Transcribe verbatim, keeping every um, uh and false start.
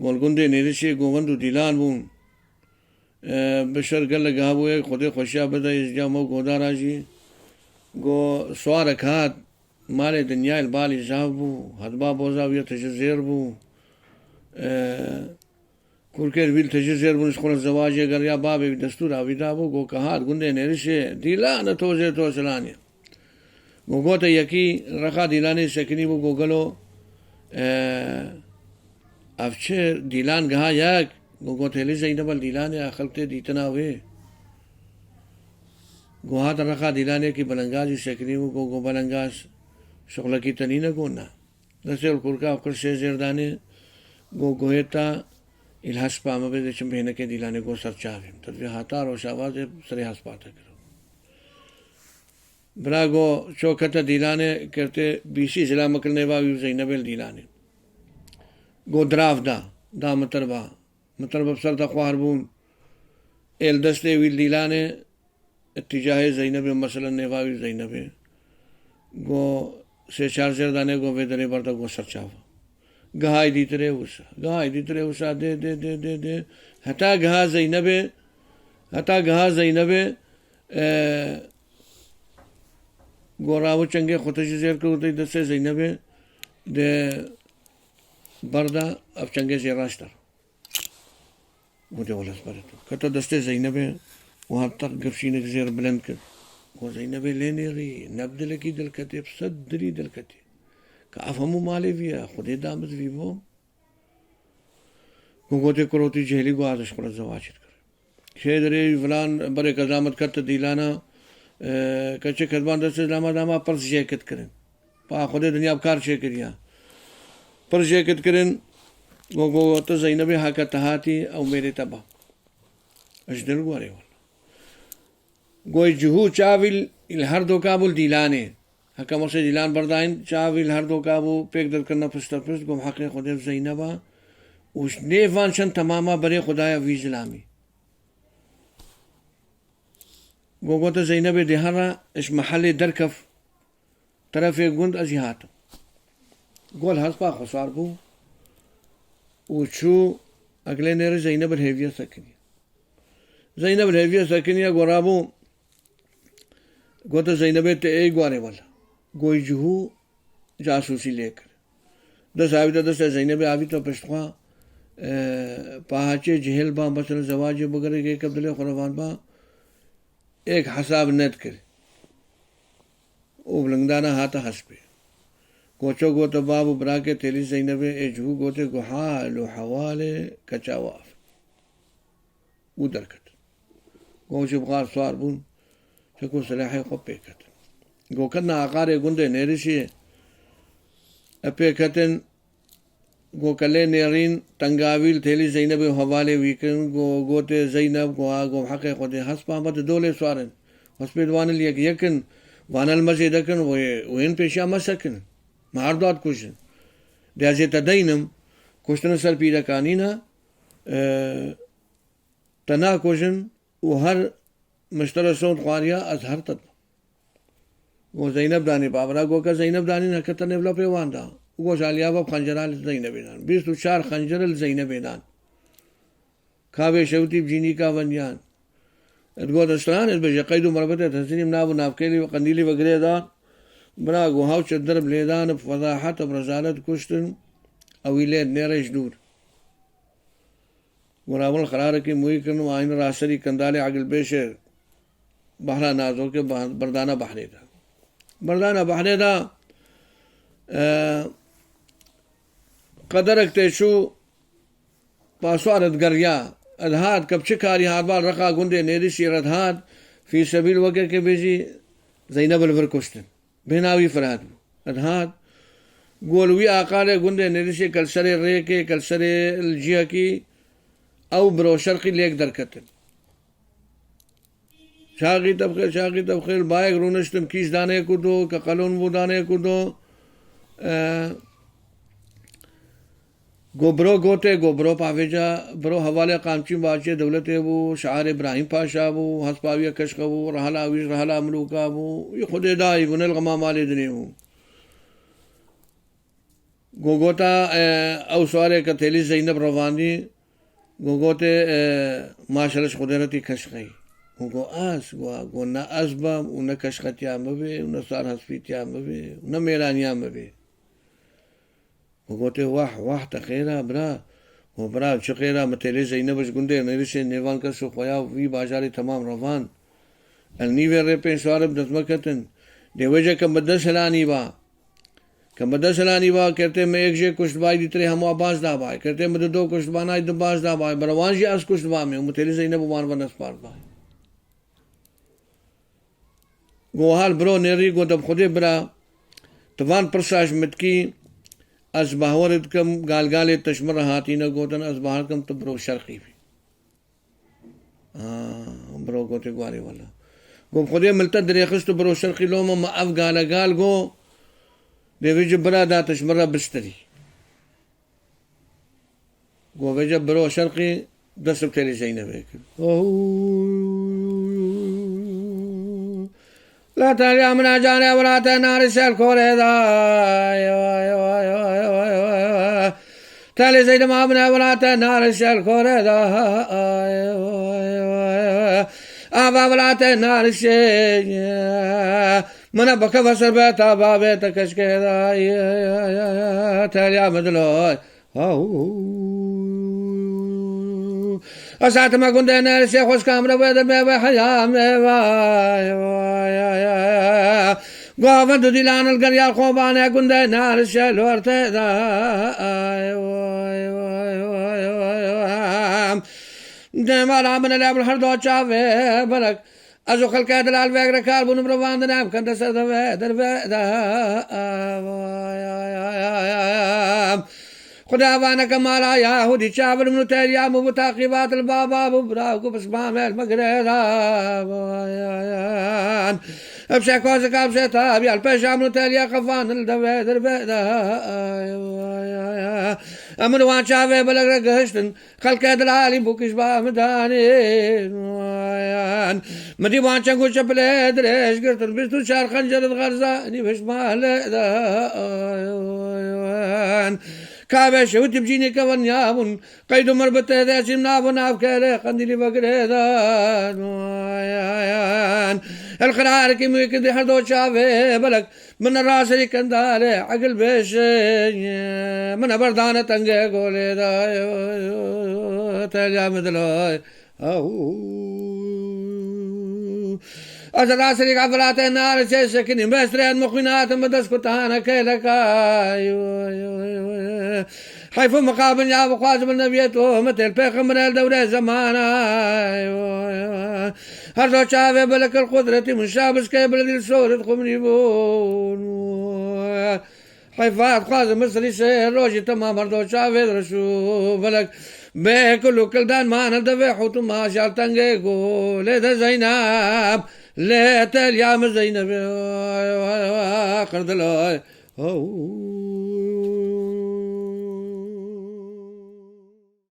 Go li gundê Nêrişê go wend û dîlan bûn. E, Bişir gelek giha bû yek, Xwedê xweşiya bide, êzdiya me û godara jî. Go swarek hat, malê dinyayê li balî zaf bû, hetba boza wî ya tije zêr bû. E, Kurkêr wî li tije zêr bûn, ji xwe re zewacê geriya, babê wî destûra wî dabû, go ke hat gundê Nêrişê, dîlane tozê toz filanî. Go gote yekî rexa dîlanê sekinî bû, go gelo, e, ev çi dîlan giha yek? Go gote hêlî Zeyneb el dîlanê, xelk tê dîtina wê. Go hat rexa dîlanê yekî belengazî sekinî bû, go, go belengaz şixulekî te nîne? Go na. Destê li kurka kir sê zêr danê, go goyê ta îl hespa me bê, dê çim bêhnekê dîlanê, go ser çavê min. Te divê hata roşavazê serê hespa te kir. Bira go ço kete dîlanê, kertê bîsî zila mekil nêva wî û Zeynebê li dîlanê. Go dirav da, da mitirba. Mitirba bi ser de xwar bûn. Ê li destê wî li dîlanê, îtîcahê Zeynebê, meselen nêva wî Zeynebê. Go sê çar zêr danê, go vê derê berda, go ser çava. Gihayî dîtirê wisa. Gihayî dîtirê wisa, dê, dê, dê, dê, dê. Heta giha Zeynebê, heta giha Zeynebê, e, go rawi çengê xwe tije zêr kir û dê destê Zeynebê, dê berda, ev çengê jê raşt der. Go dê wele ez berê to. Kete destê Zeynebê û hat teq gifşînek zêr bilind kir. Go Zeynebê lê nêrî, ne bi dilekî dilketê, bi sed dilî dilketê. Ka ev hemû malê vî ye, Xwedê damizvî bo. Go gotê kurotî cihêlî, go ez ji xwe re zewacê dikirim. Şê derê filan berê ke zamet kete dîlana, e, keçik hetban destê dama dama pirs jê kit kirin. Pa Xwedê dinya bi kar çêkiriya. Pirs jê kit kirin, go, go, tu Zeynebê heke te hatî, ew mêrê te ba. Ez ji dil warê wala. Goy cihû çavî li her doka bû li dîlanê. Heke masê dîlan berdayîn, çavî li her doka bû, pêk derkirine pişt te pişt, gom heqê Xwedê bi Zeyneba û ji nêvan çend temama berê xwe daye vî zilamî. Go gote Zeynebê dê here, ji mehelê derkev terefê gund, ez jî hatim. Gol hespa xwe sar bû û çû, eglê nêrî Zeyneb li hêviye sekiniye. Zeyneb li hêviye sekiniye, go rabû, gote Zeynebê te ê guarê wele. Goy cihû casûsî lê kir. Dest avîte destê Zeynebê, avîte pişt xwe, e, pahaçê cihêl ba, mesela zewacê bigire, kê ke bi dilê xwe re van ba, êk hesab nedikir. Û bilingdana hate hespê. Goço gote, bab û birakê têlî Zeynebê, ê cihû gote, go hal û hewalê keça we ev. Û derketin. Go ji bixar sar bûn, çek û silahê xwe pê ketin. Go ketina aqarê gundê Nêrişê, e pê ketin, go ke lê nêrîn, tengavî li têlî Zeynebê û hevalê wî kirin, go gotê Zeyneb, go a, go heqê Xwedê, hespa me di dolê swarin. Hespê di wan li yek yekin, vane li me zêde kin, wê, wên pêşiya me sekinin. Me her du dikujin. De ez ê te deynim, kuştin li ser pîreka nîne, e, te nakujin û her miştere sond xwariya, ez her te dibim. Go Zeyneb danî bavira, go ke Zeyneb danî neke tenê bila pê wan da. Û go ji aliya ve bi xencera li Zeynebê dan. Bîst û çar xencere li Zeynebê dan. Kavê şewtî bi cînîka vendiyan. Digot, ez stranê dibêje, qeyd û merbetê, tesîrîm nav û navkêlî ve qendîlî ve girê dan. Bira go haw çedir bi lêdan, bi fezahet, bi rezalet kuştin. Ew wî lê nêrê ji dûr. Go rabûn li xirarekî mûyî kirin û ayîn raserî kendalê egilbêşê behra nazokê bah-, berdane behrê de. Berdane behrê de, e, qederek tê çû, paswar digeriya, dihat ke bi çi karî hatba li reqa gundê Nêrişî re dihat, fî sebîl wekekê bêjî, Zeyneb li vir kuştin. Bêhna wî Firat bû. Dihat, go li wî aqarê gundê Nêrişê ke li serê rêkê, ke li serê li cihekî, ew biro şerqî lêk derketin. Çaxî te bi xêr, çaxî te bi xêr, bayek rûniştin, kîş danê ku do, ke qelûn bû danê ku do. E, Go biro gotê, go biro pavêca, biro hevalê Qamçîn Baçê Dewletê bû, şiarê Birahîm Paşa bû, hespa wî ye Keşxe bû, rehela wî ji rehela Milûka bû, wî Xwedê dayî bû, ne li xema malê dinê bû. Go gota, e, ew suarê ke têlî Zeyneb revandî, go gotê, e, maşere ji Xwedê re tî keşqeyî. Go, go ez, go, go ne ez bam û ne keşqetiya min bê û ne sarhespîtiya min bê û ne mêraniya min bê. Go gotê, wah, wah, te xêr a, bira. Go, bira, çi xêr a, min têlê Zeyneb ji gundê nêrişê nêvan kes û xweya vî bajarê temam revan. El nîvê rê pênc suare bi dest me ketin. Dê wêce ke min dest hilanî ba. Ke min dest hilanî ba, kertê min êk jê kuştbayî dîtirê hemû baz da bay. Kertê min dido kuştbanayî di baz da bay. Bira wan jî ez kuştba me û min têlê Zeyneb û wan ve nespart bay. Go hal biro nêrî, go te bi Xwedê bira, tu van pirsa ji min dikî, ez ji bahwerê dikim, galgalê te ji min re hatîne gotin, ez bahwer dikim tu biro şerqî bî. Aa, biro gotê, gwarê wela. Go bi Xwedê min li te dirêxist tu biro şerqî, loma me ev gale gal go, dê vê ji bira da te ji min re bistirî. Go vêce biro şerqî dest bi têlê Zeynebê kir. La teliya min a canê, wela te narî şel korê da. Telê Zeyneba min e, wela te narî şel korê da. Ava wela te narî şê. Min e bikeve ser be ta bavê te keşkê da. Teliya min diloy. Ew. Ez hatime gundê Nêrişê, xwişka min e wê demê wê heya me, vay, vay, vay, vay. Govend û dîlan li geriya Kobanê gundê Nêrişê li ortê de. Ay, vay, vay, vay, vay, vay. Dê mala min e lê min her do çavê belek. Ez û xelkê delal vê re kar bûn, mirovandin em kende ser devê dervê de. Xuda vaneke mala Yahûdî çavir min û têliya min bû taqîbat li baba bû bira ku pismamê li me girê da. Ev şe kozika, ev şe tabiya li pêşa min û têliya qefandin li devê dervê de. Em min wan çavê belek re gihiştin. Xelkê dilalî bû kişba min danî. Min dî wan çeng û çepilê dirêj girtin, bîst û çar xencer di xerzanî pişmalê de. Kavê şewitî bi cînê kevin ya bûn, qeyd û mirbitê de çîm nav û navkerê qendîlî vegirê de. El qirarkî min wî kir di her do çavê belek. Min e raserî kendalê egil bêşê, min e berdane tengê golê da, teliya min dilay. Ew. Ez e raserî gafilatê nare çê sekinî, mestrên min xwînatin min dest kutane kêleka. Heyf û miqabin ya bixwaz min neviye tohmetê li pêxemberê li dewrê zemana. Her do çavê belek el qudretî min şabiskê belek dil sorit xumrî bûn. Heyfa dixwazim Misrî sê rojî temam her do çavê reş û belek bê kul û kildan mane devê hût û maşal tengê ku lê de Zeynep lê teliya min Zeynep qirdiloy.